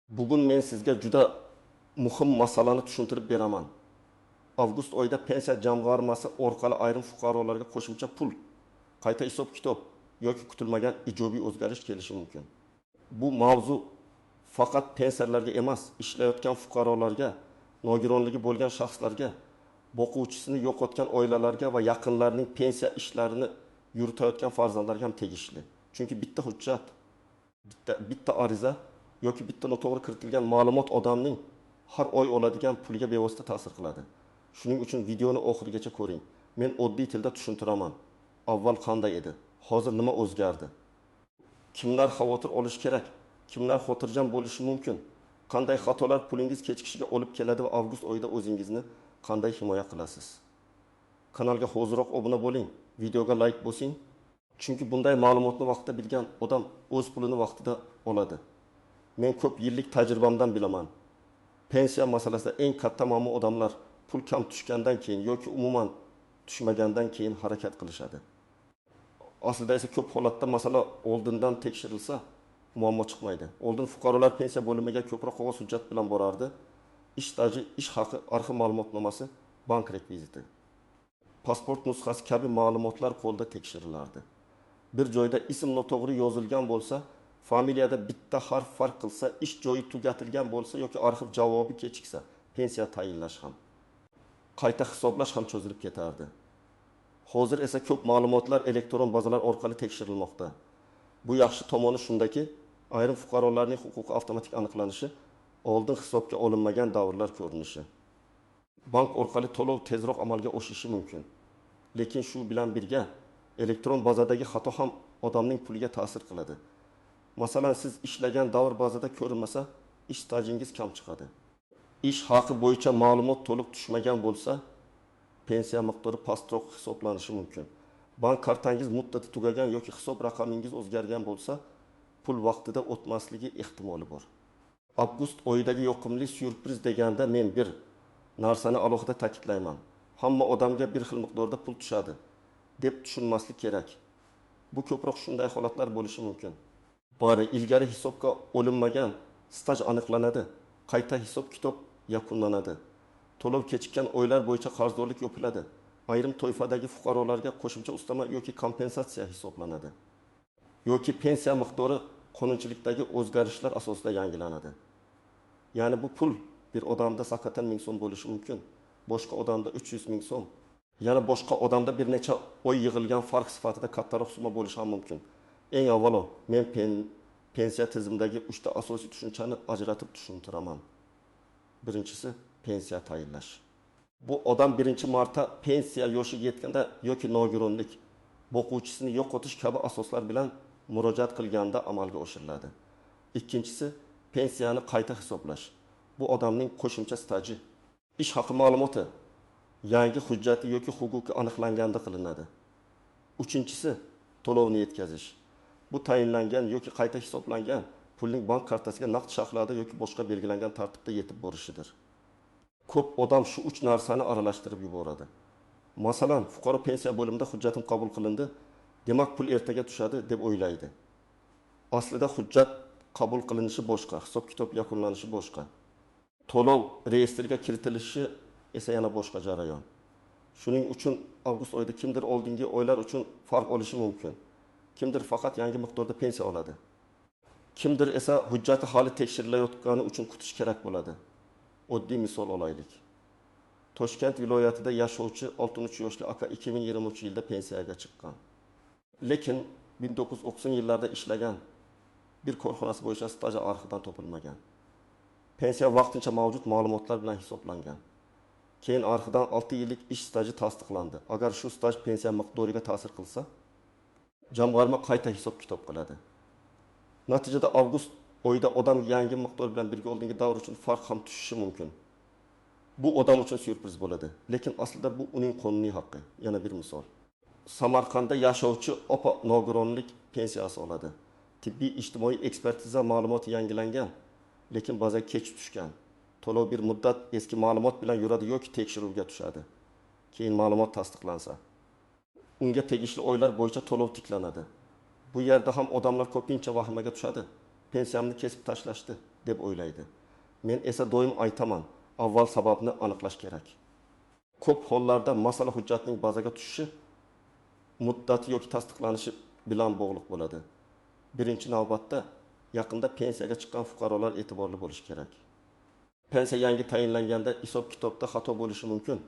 Bugun men sizga juda muhim masalani tushuntirib beraman. Avgust oyida Pensiya jamg'armasi orqali ayrim fuqarolarga qo'shimcha pul, qayta hisob-kitob yoki kutilmagan ijobiy o'zgarish kelishi mumkin. Bu mavzu faqat pensionerlarga emas, ishlayotgan fuqarolarga, nogironligi bo'lgan shaxslarga, boquvchisini yo'qotgan oilalarga va yaqinlarining pensiya ishlarini yuritayotgan farzandlarga ham tegishli. Chunki bitta hujjat, bitta ariza yoki bitta noto'g'ri kiritilgan ma'lumot odamning har oy oladigan puliga bevosita ta'sir qiladi. Shuning uchun videoni oxirigacha ko'ring. Men oddiy tilda tushuntiraman. Avval qanday edi? Hozir nima o'zgardi? Kimlar xavotir olishi kerak? Kimlar xotirjam bo'lishi mumkin? Qanday xatolar pulingiz kechikishiga olib keladi va avgust oyida o'zingizni qanday himoya qilasiz? Kanalga hoziroq obuna bo'ling, videoga like bosing. Chunki bunday ma'lumotni vaqtida bilgan odam o'z pulini vaqtida oladi. Men ko'p yillik tajribamdan bilaman. Pensiya masalasida eng katta muammo odamlar pul kam tushgandan keyin yoki umuman tushmagandan keyin harakat qilishadi. Aslida esa ko'p holatda masala oldindan tekshirilsa muammo chiqmaydi. Oldin fuqarolar pensiya bo'limiga ko'proq qog'oz hujjat bilan borardi. Ish staji, ish haqi, arxiv ma'lumotnomasi, bank rekviziti, pasport nusxasi kabi ma'lumotlar qo'lda tekshirilardi. Bir joyda ism noto'g'ri yozilgan bo'lsa, familiyada bitta harf farq qilsa, ish joyi tugatilgan bo'lsa yoki arxiv javobi kechiksa, pensiya tayinlash ham, qayta hisoblash ham cho'zilib ketardi. Hozir esa ko'p ma'lumotlar elektron bazalar orqali tekshirilmoqda. Bu yaxshi tomoni shundaki, ayrim fuqarolarning huquqi avtomatik aniqlanishi, oldin hisobga olinmagan davrlar ko'rinishi. Bank orqali to'lov tezroq amalga oshishi mumkin. Lekin shu bilan birga elektron bazadagi xato ham odamning puliga ta'sir qiladi. Masalan, siz ishlagan davr bazada ko'rinmasa, ish stajingiz kam chiqadi. Ish haqi bo'yicha ma'lumot to'liq tushmagan bo'lsa, pensiya miqdori pastroq hisoblanishi mumkin. Bank kartangiz muddati tugagan yoki hisob raqamingiz o'zgargan bo'lsa, pul vaqtida o'tmasligi ehtimoli bor. Avgust oyidagi yoqimli syurpriz deganda men bir narsani alohida ta'kidlayman. Hamma odamga bir xil miqdorda pul tushadi deb tushunmaslik kerak. Bu ko'proq shunday holatlar bo'lishi mumkin. Bari ilgari hisobga olinmagan staj aniqlanadi, qayta hisob-kitob yakunlanadi. To'lov kechikkan oylar bo'yicha qarzdorlik yopiladi. Ayrim toifadagi fuqarolarga qo'shimcha ustama yoki kompensatsiya hisoblanadi. Yoki pensiya miqdori qonunchilikdagi o'zgarishlar asosida yangilanadi. Ya'ni bu pul bir odamda haqiqatan 1000 so'm bo'lishi mumkin, boshqa odamda 300 ming so'm, yana boshqa odamda bir necha oy yig'ilgan farq sifatida kattaroq summa bo'lishi ham mumkin. Eng avvalo men pensiya tizimidagi 3 ta asosiy tushunchani ajratib tushuntiraman. Birinchisi pensiya tayinlash. Bu odam birinchi marta pensiya yoshiga yetganda yoki nogironlik, boquvchisini yo'qotish kabi asoslar bilan murojaat qilganda amalga oshiriladi. Ikkinchisi pensiyani qayta hisoblash. Bu odamning qo'shimcha staji, ish haqi ma'lumoti, yangi hujjati yoki huquqi aniqlanganda qilinadi. Uchinchisi to'lovni yetkazish. Bu tayinlangan yoki qayta hisoblangan pulning bank kartasiga naqd shaklida yoki boshqa belgilangan tartibda yetib borishidir. Ko'p odam shu 3 narsani aralashtirib yuboradi. Masalan, fuqaro pensiya bo'limida hujjatim qabul qilindi, demak pul ertaga tushadi deb o'ylaydi. Aslida hujjat qabul qilinishi boshqa, hisob-kitob yakunlanishi boshqa. To'lov reyestrga kiritilishi esa yana boshqa jarayon. Shuning uchun avgust oyida kimdir oldingi oylar uchun farq olishi mumkin. Kimdir faqat yangi miqdorda pensiya oladi. Kimdir esa hujjati hali tekshirilayotgani uchun kutish kerak bo'ladi. Oddiy misol olaylik. Toshkent viloyatida yashovchi 63 yoshli aka 2023-yilda pensiyaga chiqqan. Lekin 1990-yillarda ishlagan bir korxonasi bo'yicha staji arxivdan topilmagan. Pensiya vaqtincha mavjud ma'lumotlar bilan hisoblangan. Keyin arxivdan 6 yillik ish staji tasdiqlandi. Agar shu staj pensiya miqdoriga ta'sir qilsa, jamg'arma qayta hisob-kitob qiladi. Natijada avgust oyida odam yangi miqdor bilan birga oldingi davr uchun farq ham tushishi mumkin. Bu odam uchun syurpriz bo'ladi, lekin aslida bu uning qonuniy haqqi. Yana bir misol. Samarqandda yashovchi opa nogironlik pensiyasi oladi. Tibbiy ijtimoiy ekspertiza ma'lumoti yangilangan, lekin ba'zan kech tushgan. To'lov bir muddat eski ma'lumot bilan yuradi yoki tekshiruvga tushadi. Keyin ma'lumot tasdiqlansa, unga tegishli oylar bo'yicha to'lov tiklanadi. Bu yerda ham odamlar ko'pincha vahimaga tushadi. Pensiyamni kesib tashlashdi deb o'ylaydi. Men esa doim aytaman, avval sababni aniqlash kerak. Ko'p hollarda masala hujjatning bazaga tushishi muddati yoki tasdiqlanishi bilan bog'liq bo'ladi. Birinchi navbatda yaqinda pensiyaga chiqqan fuqarolar e'tiborli bo'lishi kerak. Pensiya yangi tayinlanganda hisob-kitobda xato bo'lishi mumkin.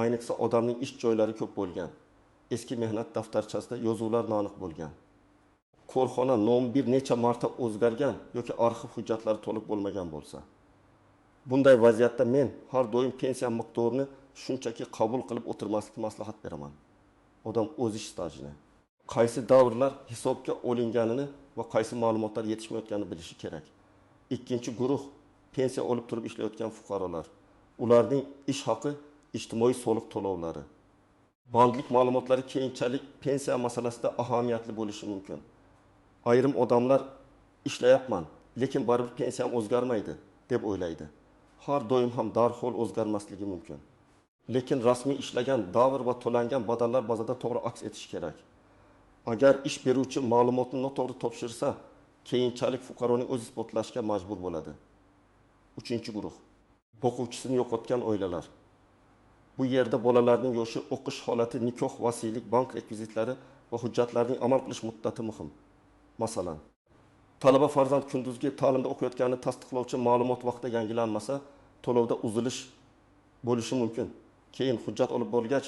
Ayniqsa odamning ish joylari ko'p bo'lgan, eski mehnat daftarchasida yozuvlar noaniq bo'lgan, korxona nomi bir necha marta o'zgargan yoki arxiv hujjatlari to'liq bo'lmagan bo'lsa. Bunday vaziyatda men har doim pensiya miqdorini shunchaki qabul qilib o'tirmaslikni maslahat beraman. Odam o'z ish stajini, qaysi davrlar hisobga olinganini va qaysi ma'lumotlar yetishmayotganini bilishi kerak. Ikkinchi guruh pensiya olib turib ishlayotgan fuqarolar. Ularning ish haqi, ijtimoiy soliq to'lovlari, bandlik ma'lumotlari keyinchalik pensiya masalasida ahamiyatli bo'lishi mumkin. Ayrim odamlar ishlayapman, lekin baribir pensiyam o'zgarmaydi deb o'ylaydi. Har doim ham darhol o'zgarmasligi mumkin. Lekin rasmiy ishlagan davr va to'langan badallar bazada to'g'ri aks etishi kerak. Agar ish beruvchi ma'lumotni noto'g'ri topshirsa, keyinchalik fuqaroning o'zi isbotlashga majbur bo'ladi. Uchinchi guruh boquvchisini yo'qotgan oilalar. Bu yerda bolalarning yoshi, o'qish holati, nikoh, vasiylik, bank rekvizitlari va hujjatlarning amal qilish muddati muhim. Masalan, talaba farzand kunduzgi ta'limda o'qiyotganini tasdiqlovchi ma'lumot vaqtida yangilanmasa, to'lovda uzilish bo'lishi mumkin. Keyin hujjat olib bo'lgach,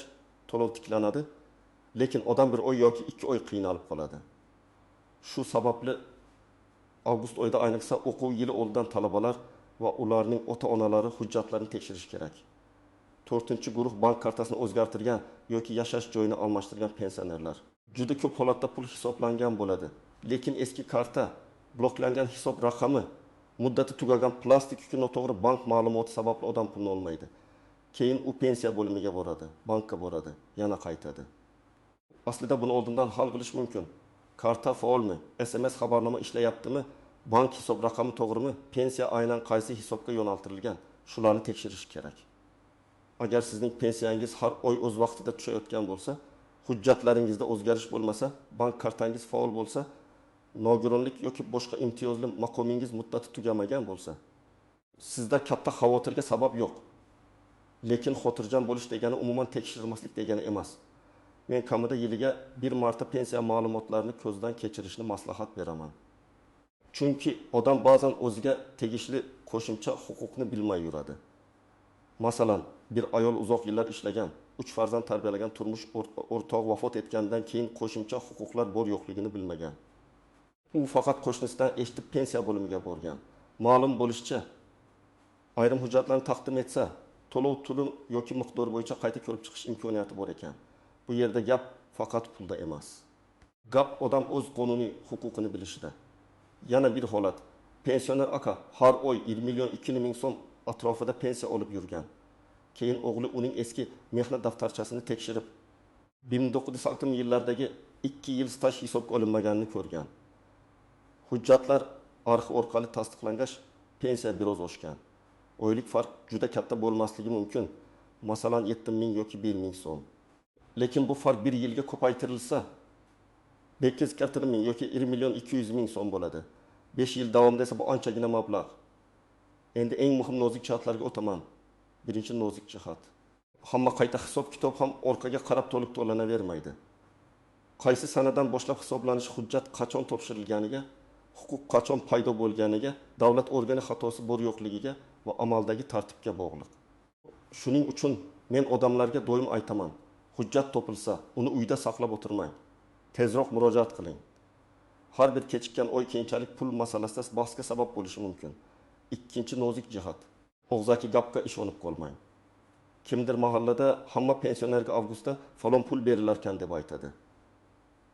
to'lov tiklanadi, lekin odam bir oy yoki 2 oy qiynalib qoladi. Shu sababli avgust oyida ayniqsa o'quv yili oldidan talabalar va ularning ota-onalari hujjatlarini tekshirish kerak. To'rtinchi guruh bank kartasini o'zgartirgan yoki yashash joyini almashtirgan pensionerlar. Juda ko'p holatda pul hisoblangan bo'ladi, lekin eski karta, bloklangan hisob raqami, muddati tugagan plastik yoki noto'g'ri bank ma'lumoti sababli odam pulni olmaydi. Keyin u pensiya bo'limiga boradi, bankka boradi, yana qaytadi. Aslida buni oldindan hal qilish mumkin. Karta faolmi, SMS xabarnoma ishlayaptimi, bank hisob raqami to'g'rimi, pensiya aynan qaysi hisobga yo'naltirilgan, shularni tekshirish kerak. Agar sizning pensiyangiz har oy o'z vaqtida tushayotgan bo'lsa, hujjatlaringizda o'zgarish bo'lmasa, bank kartangiz faol bo'lsa, nogironlik yoki boshqa imtiyozli maqomingiz muddati tugamagan bo'lsa, sizda katta xavotirga sabab yo'q. Lekin xotirjam bo'lish degani umuman tekshirmaslik degani emas. Men kamida yiliga bir marta pensiya ma'lumotlarini ko'zdan kechirishni maslahat beraman. Chunki odam ba'zan o'ziga tegishli qo'shimcha huquqni bilmay yuradi. Masalan, bir ayol uzoq yillar ishlagan, 3 farzand tarbiyalagan turmush o'rtog'i vafot etgandan keyin qo'shimcha huquqlar bor yo'qligini bilmagan. U faqat qo'shnisidan eshitib pensiya bo'limiga borgan. Ma'lum bo'lishicha, ayrim hujjatlarni taqdim etsa, to'lov turi yoki miqdori bo'yicha qayta ko'rib chiqish imkoniyati bor ekan. Bu yerda gap faqat pulda emas. Gap odam o'z qonuniy huquqini bilishida. Yana bir holat. Pensioner aka har oy 1 million 2 ming so'm atrofida pensiya olib yurgan. Keyin o'g'li uning eski mehnat daftarchasini tekshirib, 1960 yillardagi 2 yil staj hisobga olinmaganini ko'rgan. Hujjatlar arxiv orqali tasdiqlangach, pensiya biroz oshgan. Oylik farq juda katta bo'lmasligi mumkin. Masalan, 7 ming yoki 1 ming so'm. Lekin bu farq bir yilga ko'paytirilsa, 540 ming yoki 1 million 200 ming so'm bo'ladi. 5 yil davomida esa bu anchagina mablag'. Endi eng muhim nozik jihatlarga o'taman. Birinchi nozik jihat. Hamma qayta hisob-kitob ham orqaga qarab to'liq to'lanavermaydi. Qaysi sanadan boshlab hisoblanishi hujjat qachon topshirilganiga, huquq qachon paydo bo'lganiga, davlat organi xatosi bor yo'qligiga va amaldagi tartibga bog'liq. Shuning uchun men odamlarga doim aytaman, hujjat topilsa, uni uyda saqlab o'tirmang. Tezroq murojaat qiling. Har bir kechikkan oy keyinchalik pul masalasida bahsga sabab bo'lishi mumkin. Ikkinchi nozik jihat. Og'zaki gapga ishonib qolmang. Kimdir mahallada hamma pensionerga avgustda falon pul berilarkan deb aytadi.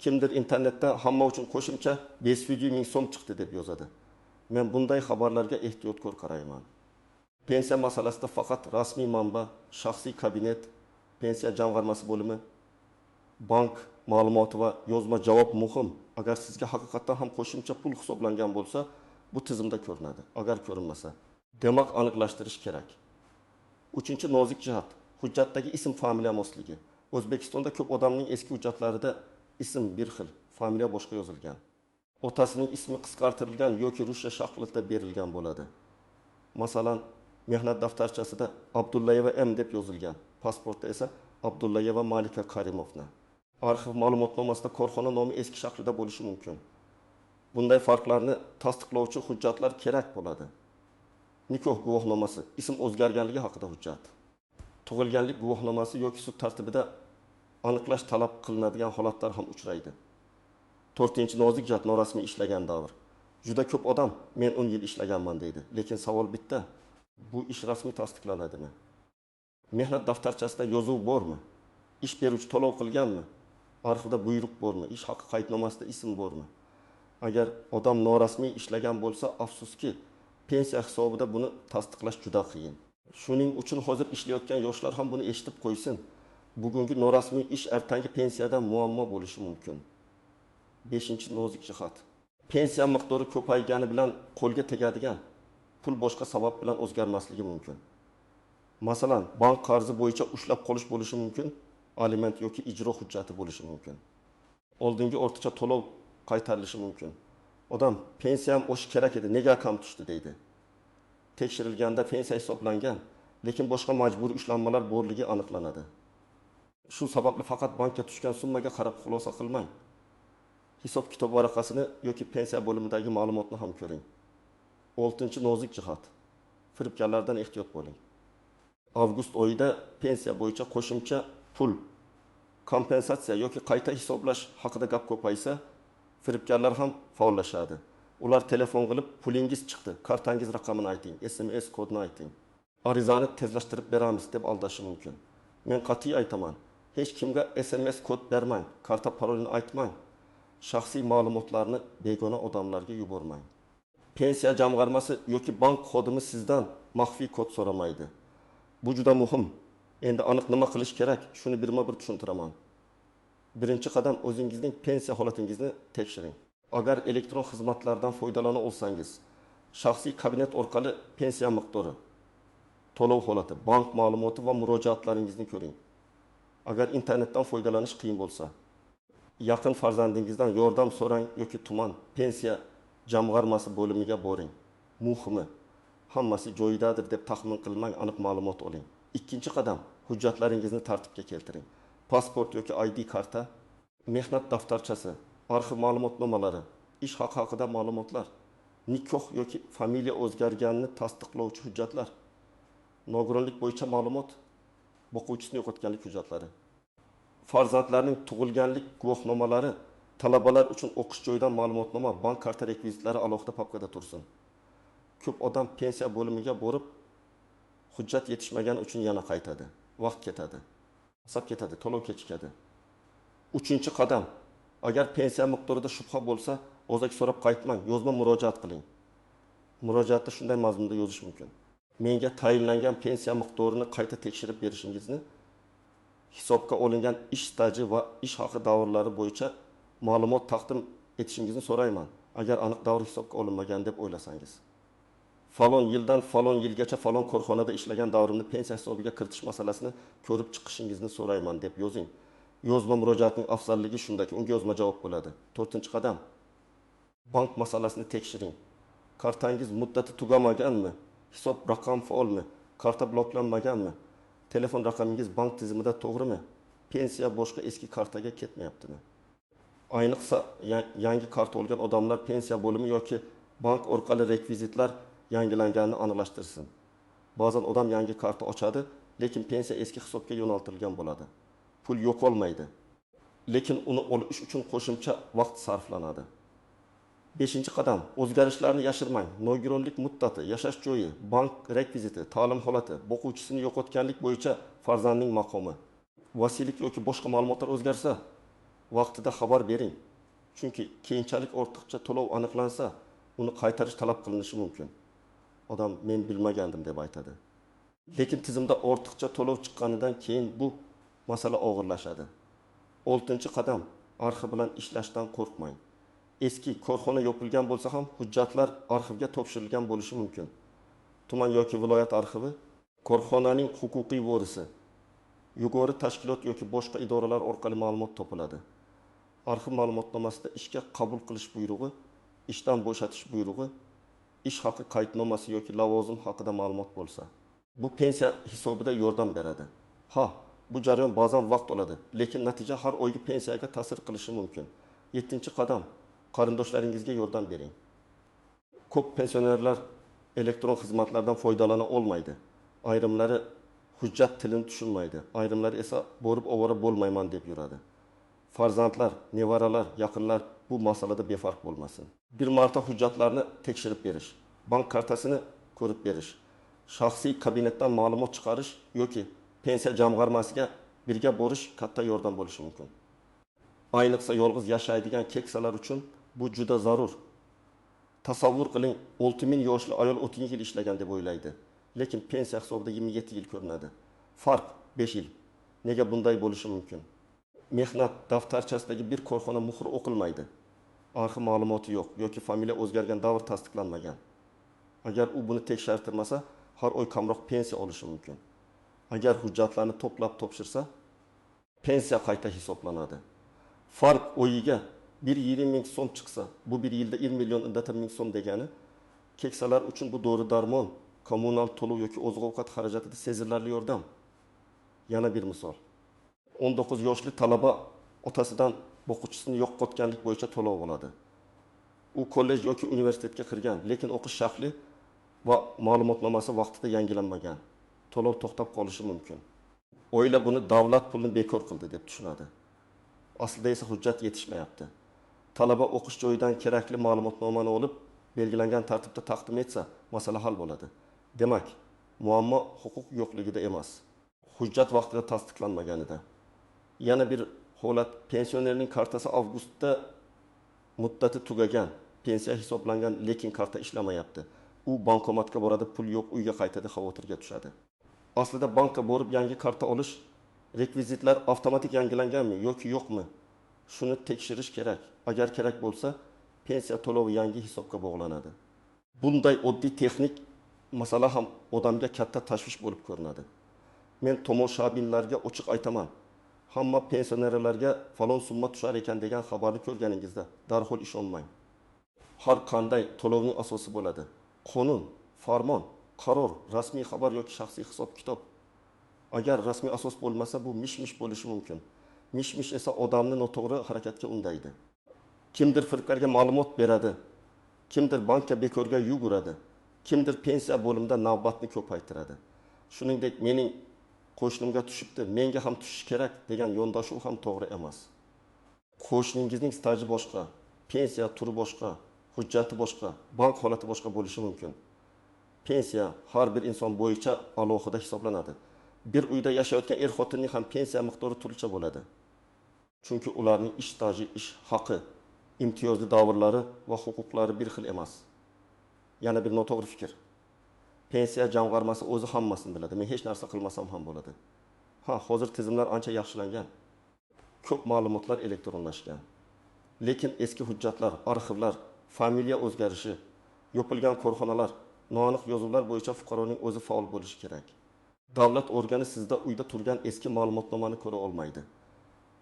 Kimdir internetda hamma uchun qo'shimcha 500 ming so'm chiqdi deb yozadi. Men bunday xabarlarga ehtiyotkor qarayman. Pensiya masalasida faqat rasmiy manba, shaxsiy kabinet, pensiya jamg'armasi bo'limi, bank ma'lumoti va yozma javob muhim. Agar sizga haqiqatdan ham qo'shimcha pul hisoblangan bo'lsa, bu tizimda ko'rinadi. Agar ko'rinmasa, demak aniqlashtirish kerak. Uchinchi nozik jihat, hujjatdagi ism familiya mosligi. O'zbekistonda ko'p odamning eski hujjatlarida ism bir xil, familiya boshqa yozilgan. Otasining ismi qisqartirilgan yoki ruscha shaklida berilgan bo'ladi. Masalan, mehnat daftarchasida Abdullayeva M. deb yozilgan, pasportda esa Abdullayeva Malika Karimovna. Arxiv ma'lumotnomasida korxona nomi eski shaklida bo'lishi mumkin. Bunday farqlarni tasdiqlovchi hujjatlar kerak bo'ladi. Nikoh guvohnomasi, ism o'zgarganligi haqida hujjat. Tug'ilganlik guvohnomasi yoki sud tartibida aniqlash talab qilinadigan holatlar ham uchraydi. To'rtinchi nozik jihat norasmiy ishlagan davr. Juda ko'p odam men 10 yil ishlaganman deydi, lekin savol bitta. Bu ish rasmiy tasdiqlanadimi? Mehnat daftarchasida yozuv bormi? Ish beruvchi to'lov qilganmi? Arxivda buyruq bormi? Ish haqi qaydnomasida ism bormi? Agar odam norasmiy ishlagan bo'lsa, afsuski, pensiya hisobida buni tasdiqlash juda qiyin. Shuning uchun hozir ishlayotgan yoshlar ham buni eshitib qo'ysin. Bugungi norasmiy ish ertangi pensiyada muammo bo'lishi mumkin. 5. Nozik jihat. Pensiya miqdori ko'paygani bilan qo'lga tegadigan pul boshqa sabab bilan o'zgarmasligi mumkin. Masalan, bank qarzi bo'yicha ushlab qolish bo'lishi mumkin, aliment yoki ijro hujjati bo'lishi mumkin. Oldingi ortiqcha to'lov qaytarilishi mumkin. Odam pensiyam o'sha kerak edi, nega kam tushdi deydi. Tekshirilganda pensiya hisoblangan, lekin boshqa majburiy ushlanmalar borligi aniqlanadi. Shu sababli faqat bankka tushgan summaga qarab xulosa qilmang. Hisob-kitob varaqasini yoki pensiya bo'limidagi ma'lumotni ham ko'ring. 6. Nozik jihat. Firibgarlardan ehtiyot bo'ling. Avgust oyida pensiya bo'yicha qo'shimcha pul, kompensatsiya yoki qayta hisoblash haqida gap ko'paysa, firibgarlar ham faollashadi. Ular telefon qilib, pulingiz chiqdi, kartangiz raqamini ayting, SMS kodini ayting. Arizani tezlashtirib beramiz deb aldashi mumkin. Men qat'iy aytaman, hech kimga SMS kod bermang, karta parolini aytmang. Shaxsiy ma'lumotlarni begona odamlarga yubormang. Pensiya jamg'armasi yoki bank xodimi sizdan maxfiy kod so'ramaydi. Bu juda muhim. Endi aniq nima qilish kerak, shuni birma-bir tushuntiraman. Birinchi qadam o'zingizning pensiya holatingizni tekshiring. Agar elektron xizmatlardan foydalana olsangiz, shaxsiy kabinet orqali pensiya miqdori, to'lov holati, bank ma'lumoti va murojaatlaringizni ko'ring. Agar internetdan foydalanish qiyin bo'lsa, yaqin farzandingizdan yordam so'rang yoki tuman pensiya jamg'armasi bo'limiga boring. Muhimi, hammasi joyidadir deb taxmin qilmang, aniq ma'lumot oling. Ikkinchi qadam, hujjatlaringizni tartibga keltiring. Pasport yoki ID karta, mehnat daftarchasi, arxiv ma'lumotnomalari, ish haqi haqida ma'lumotlar, nikoh yoki familiya o'zgarganini tasdiqlovchi hujjatlar, nogironlik bo'yicha ma'lumot, boquvchisini yo'qotganlik hujjatlari, farzandlarning tug'ilganlik guvohnomalari, talabalar uchun o'qish joyidan ma'lumotnoma, bank karta rekvizitlari alohida papkada tursin. Ko'p odam pensiya bo'limiga borib, hujjat yetishmagani uchun yana qaytadi, vaqt ketadi, hisob ketadi, to'lov kechikadi. Uchinchi qadam, agar pensiya miqdorida shubha bo'lsa, o'zak so'rab qaytmang, yozma murojaat qiling. Murojaatda shunday mazmunda yozish mumkin: menga tayinlangan pensiya miqdorini qayta tekshirib berishingizni, hisobga olingan ish staji va ish haqi davrlari bo'yicha ma'lumot taqdim etishingizni so'rayman, agar aniq davr hisobga olinmagan deb o'ylasangiz. Falon yildan falon yilgacha falon korxonada ishlagan davrimni pensiya hisobiga kiritish masalasini ko'rib chiqishingizni so'rayman deb yozing. Yozma murojaatning afzalligi shundaki, unga yozma javob bo'ladi. To'rtinchi qadam, bank masalasini tekshiring. Kartangiz muddati tugamaganmi? Hisob raqam faolmi? Karta bloklanmaganmi? Telefon raqamingiz bank tizimida to'g'rimi? Pensiya boshqa eski kartaga ketmayaptimi? Ayniqsa yangi karta olgan odamlar pensiya bo'limi yoki bank orqali rekvizitlar yangilanganini aniqlashtirsin. Ba'zan odam yangi karta ochadi, lekin pensiya eski hisobga yo'naltirilgan bo'ladi. Pul yo'qolmaydi, lekin uni olish uchun qo'shimcha vaqt sarflanadi. 5. Qadam, o'zgarishlarni yashirmang. Nogironlik muddati, yashash joyi, bank rekviziti, ta'lim holati, boquvchisini yo'qotganlik bo'yicha farzandning maqomi, vasiylik yoki boshqa ma'lumotlar o'zgarsa, vaqtida xabar bering. Chunki keyinchalik ortiqcha to'lov aniqlansa, uni qaytarish talab qilinishi mumkin. Odam men bilmagandim deb aytadi. Lekin tizimda ortiqcha to'lov chiqqanidan keyin bu masala og'irlashadi. 6. Qadam, arxiv bilan ishlashdan qo'rqmang. Eski korxona yopilgan bo'lsa ham hujjatlar arxivga topshirilgan bo'lishi mumkin. Tuman yoki viloyat arxivi, korxonaning huquqiy vorisi, yuqori tashkilot yoki boshqa idoralar orqali ma'lumot topiladi. Arxiv ma'lumotnomasida ishga qabul qilish buyrug'i, Ishdan bo'shatish buyrug'i, ish haqi qaydnomasi yoki lavozim haqida ma'lumot bo'lsa. Bu pensiya hisobida yordam beradi. Ha, bu jarayon ba'zan vaqt oladi, lekin natija har oygi pensiyaga ta'sir qilishi mumkin. 7 qadam. Qarindoshlaringizga yordam bering. Ko'p pensionerlar elektron xizmatlardan foydalana olmaydi. Ayrimlari hujjat tilini tushunmaydi, ayrimlari esa borib ovora bo'lmayman deb yuradi. Farzandlar, nevaralar, yaqinlar bu masalada befarq bo'lmasin. Bir marta hujjatlarni tekshirib berish, bank kartasini ko'rib berish, shaxsiy kabinetdan ma'lumot chiqarish yoki pensiya jamg'armasiga birga borish katta yordam bo'lishi mumkin. Ayniqsa yolg'iz yashaydigan keksalar uchun bu juda zarur. Tasavvur qiling, 6000 yoshli ayol 30 yil ishlagan deb o'ylaydi, lekin pensiya hisobida 27 yil ko'rinadi. Farq 5 yil. Nega bunday bo'lishi mumkin? Mehnat daftarchasidagi bir korxona muhri o'qilmaydi. Arxiv ma'lumoti yo'q yoki familiya o'zgargan davr tasdiqlanmagan. Agar u buni tekshirtirmasa, har oy kamroq pensiya olishi mumkin. Agar hujjatlarni to'plab topshirsa, pensiya qayta hisoblanadi. Farq oyiga 1,5 ming so'm chiqsa, bu bir yilda 1 million ming so'm degani, keksalar uchun bu dori-darmon, kommunal to'lov yoki oziq-ovqat xarajatida sezilarli yordam. Yana bir misol. 19 yoshli talaba otasidan boquvchisini yo'qotganlik bo'yicha to'lov oladi. U kollej yoki universitetga kirgan, lekin o'qish shakli va ma'lumotnomasi vaqtida yangilanmagan. To'lov to'xtab qolishi mumkin. Oila buni davlat pulini bekor qildi deb tushunadi. Aslida esa hujjat yetishmayapti. Talaba o'qish joyidan kerakli ma'lumotnomani olib, belgilangan tartibda taqdim etsa, masala hal bo'ladi. Demak, muammo huquq yo'qligida emas, hujjat vaqtida tasdiqlanmaganida. Yana bir holat, pensionerning kartasi avgustda muddati tugagan, pensiya hisoblangan, lekin karta ishlamayapti. U bankomatga boradi, pul yo'q, uyga qaytadi, xavotirga tushadi. Aslida bankka borib yangi karta olish, rekvizitlar avtomatik yangilanganmi yoki yo'qmi? Shuni tekshirish kerak. Agar kerak bo'lsa, pensiya to'lovi yangi hisobga bog'lanadi. Bunday oddiy texnik masala ham odamga katta tashvish bo'lib ko'rinadi. Men tomoshabinlarga ochiq aytaman. Hamma pensionerlarga falon summa tushar ekan degan xabarni ko'rganingizda darhol ishonmang. Har qanday to'lovning asosi bo'ladi. Qonun, farmon, qaror, rasmiy xabar yoki shaxsiy hisob-kitob. Agar rasmiy asos bo'lmasa, bu mish-mish bo'lishi mumkin. Mish-mish esa odamni noto'g'ri harakatga undaydi. Kimdir firibgarga ma'lumot beradi, kimdir bankka bekorga yuguradi, kimdir pensiya bo'limida navbatni ko'paytiradi. Shuningdek, mening qo'shnimga tushibdi, menga ham tushishi kerak degan yondashuv ham to'g'ri emas. Qo'shningizning staji boshqa, pensiya turi boshqa, hujjati boshqa, bank holati boshqa bo'lishi mumkin. Pensiya har bir inson bo'yicha alohida hisoblanadi. Bir uyda yashayotgan er-xotinning ham pensiya miqdori turlicha bo'ladi. Chunki ularning ish staji, ish haqi, imtiyozli davrlari va huquqlari bir xil emas. Yana bir noto'g'ri fikr. Pensiya jamg'armasi o'zi hammasini biladi. Men hech narsa qilmasam ham bo'ladi. Ha, hozir tizimlar ancha yaxshilangan. Ko'p ma'lumotlar elektronlashgan. Lekin eski hujjatlar, arxivlar, familiya o'zgarishi, yopilgan korxonalar, noaniq yozuvlar bo'yicha fuqaroning o'zi faol bo'lishi kerak. Davlat organi sizda uyda turgan eski ma'lumotnomani ko'ra olmaydi.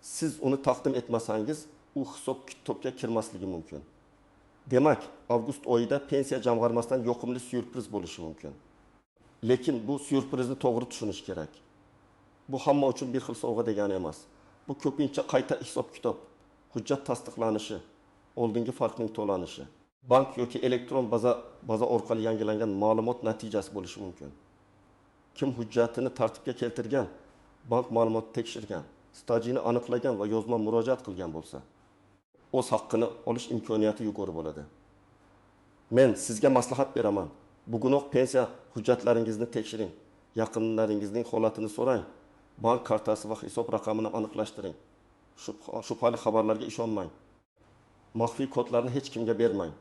Siz uni taqdim etmasangiz, u hisob-kitobga kirmasligi mumkin. Demak, avgust oyida pensiya jamg'armasidan yoqimli syurpriz bo'lishi mumkin. Lekin bu syurprizni to'g'ri tushunish kerak. Bu hamma uchun bir xil sovg'a degani emas. Bu ko'pincha qayta hisob-kitob, hujjat tasdiqlanishi, oldingi farqning to'lanishi, bank yoki elektron baza orqali yangilangan ma'lumot natijasi bo'lishi mumkin. Kim hujjatini tartibga keltirgan, bank ma'lumotini tekshirgan, stajini aniqlagan va yozma murojaat qilgan bo'lsa, o'z haqqini olish imkoniyati yuqori bo'ladi. Men sizga maslahat beraman. Bugunoq pensiya hujjatlaringizni tekshiring, yaqinlaringizning holatini so'rang, bank kartasi va hisob raqamini aniqlashtiring. Shubhali xabarlarga ishonmang. Maxfiy kodlarni hech kimga bermang.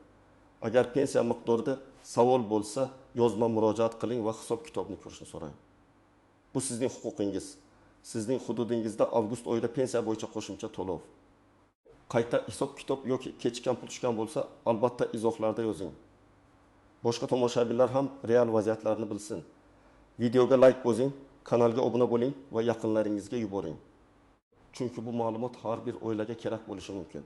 Agar pensiya miqdorida savol bo'lsa, yozma murojaat qiling va hisob-kitobni ko'rishni so'rang. Bu sizning huquqingiz. Sizning hududingizda avgust oyida pensiya bo'yicha qo'shimcha to'lov. Qayta hisob-kitob yoki kechikkan pul tushgan bo'lsa, albatta izohlarda yozing. Boshqa tomoshabinlar ham real vaziyatlarni bilsin. Videoga like bosing, kanalga obuna bo'ling va yaqinlaringizga yuboring. Chunki bu ma'lumot har bir oilaga kerak bo'lishi mumkin.